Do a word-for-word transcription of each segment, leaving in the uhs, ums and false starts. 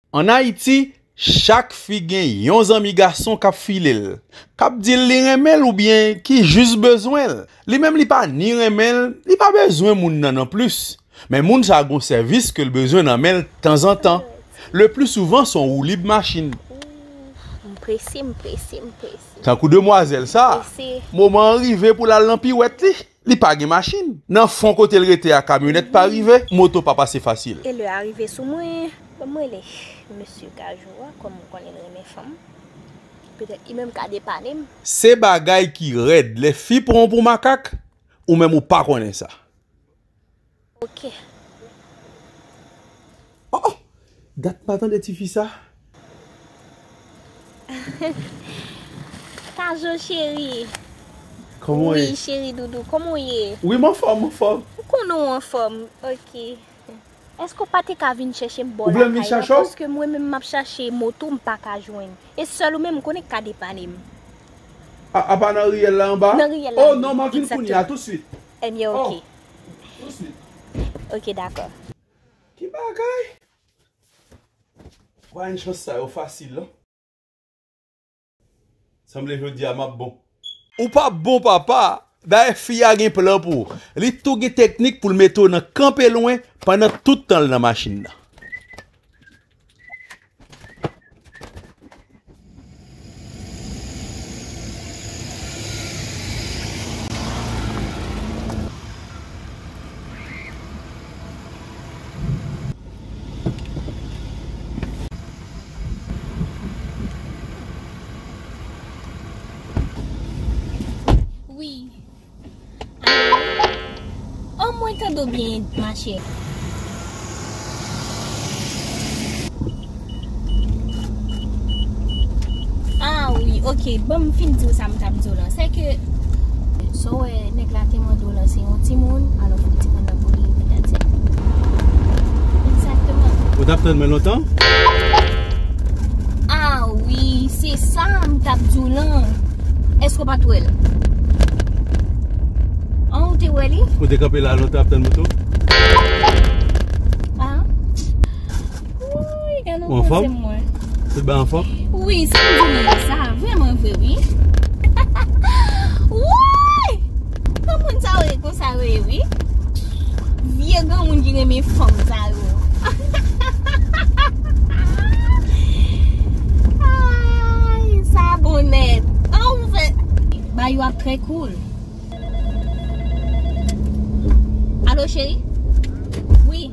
Ann Ayiti, chak fi gen yon zanmi gason k ap file l, k ap di l li renmen l oubyen ki jis bezwen l. Li menm li pa ni renmen l, li pa bezwen moun nan non plis. Men moun sa a gon sèvis ke l bezwen nan men l tanzantan. Le pli souvan, se yon woulib machin. M prese, m prese, m prese. Tankou demwazèl sa a, moman an rive pou l al nan piwèt li. Li pa gen machin. Nan fon kote l rete a, kamyonèt pa rive, moto pa pase fasil. E lè a rive sou mwen, ban m rele mesye Kajou a, kòm m konnen l renmen fanm. Petèt li menm ka depane m. Se bagay ki rèd. Lè fi pran w pou makak, ou menm ou pa konnen sa. Ok. Oh, oh! Dat m pa tande tifi sa. Kajo cheri. Kòman w ye? Wi, cheri doudou, kòman w ye? Wi, m anfòm, m anfòm. Ou konnen w anfòm. Ok. Èske w pa te ka vin chèche m bò lakay la? Ou vle m vin chache w? Paske mwen menm m ap chache moto, m pa ka jwenn. E sèl ou menm m konnen k ka depane m. A, apa nan riyèl la anba? Nan riyèl la. Oh non, m ap vin kounye a, toutswit. Ebyen, ok. Oh, toutswit. Ok, dakò. Ki bagay? Pran chans sa yo fasil, non? Sanble jodi a m ap bon. Ou p ap bon, papa. Dayè, fi a gen plan pou ou. Li tou gen teknik pou l mete w nan kanpe lwen pandan tout tan l nan machin nan. Wi. Alo? Oh, mwen tande w byen, machè. Ah wi, ok. Ban m fin di w sa m t ap di w lan. Se ke, sa w wè, nèg la te mande w lan, se yon timoun, alò fòk timoun nan pou li, petèt se. Egzakteman. Ou t ap tann mwen lontan? Ah wi, se sa m t ap di w lan. Èske w pa t wè l? An, ou te wè li? Ou te kanpe la lontan ap tann moto? Ah. Ou anfòm? Tout bagay anfòm? Wi, sa m di w ye sa, vrèman vre, wi. Wi! Granmoun sa yo ye konsa yo ye, wi. Vye granmoun ki renmen fanm sa yo. Ay, sa bon nèt. An, ou fè. Bagay yo ap trè cool. Alo, cheri? Wi.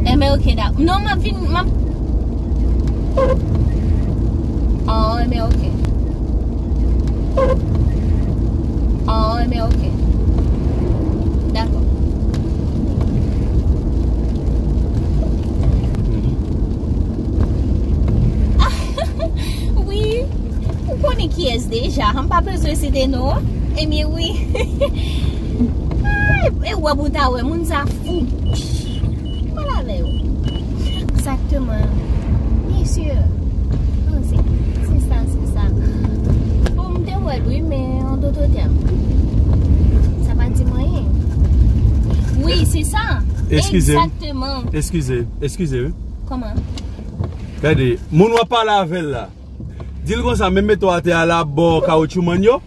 Enben, ok, dak-, non, m ap vin, m ap. Oh, enben, ok. Oh, enben, ok. Dakò. Wi. Ou konnen kiyès deja, m pa bezwen site non an. Ebyen wi. Ay, e wè pou w ta wè, moun sa fou. Pale avè yo. Egzakteman. Byen si. Non, se, se sa, se sa. Bon, m te wè l wi, men an doto tèm. Sa pa di m anyen. Wi, se sa. Eskize m. Egzakteman. Eskize, eskize wi. Kòman? Gade, moun w ap pale avè l la. Di l konsa, menm mete w atè a la, bò kawotchoumann yo,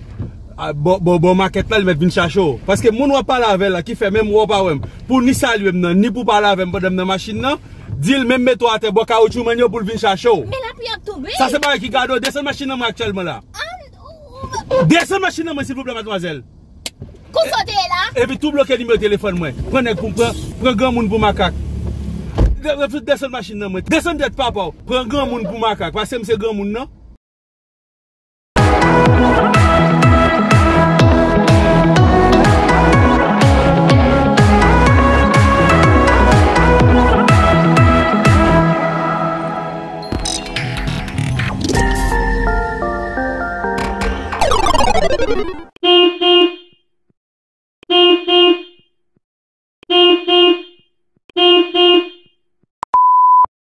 a, bò, bò, bò makèt la, li mèt vin chache w. Paske moun w ap pale avè l la, ki fè menm wè w pa wè m, pou ni salye m nan, ni pou pale avè m pandan m nan machin nan, di l menm mete w atè bò kawotchoumann yo pou l vin chache w. Men lapli ap tonbe. Sa se bagay ki gade w, desann machin nan mwen aktyèlman la. Desann machin nan mwen, silvouplè, madmwazèl. Konsa w te ye la? Epi tou bloke nimewo telefòn mwen. Pran nèg pou m pran, pran granmoun pou makak. De-, de-, desann machin nan mwen. Desann tèt papa w. Pran granmoun pou makak. Paske m se granmoun nan.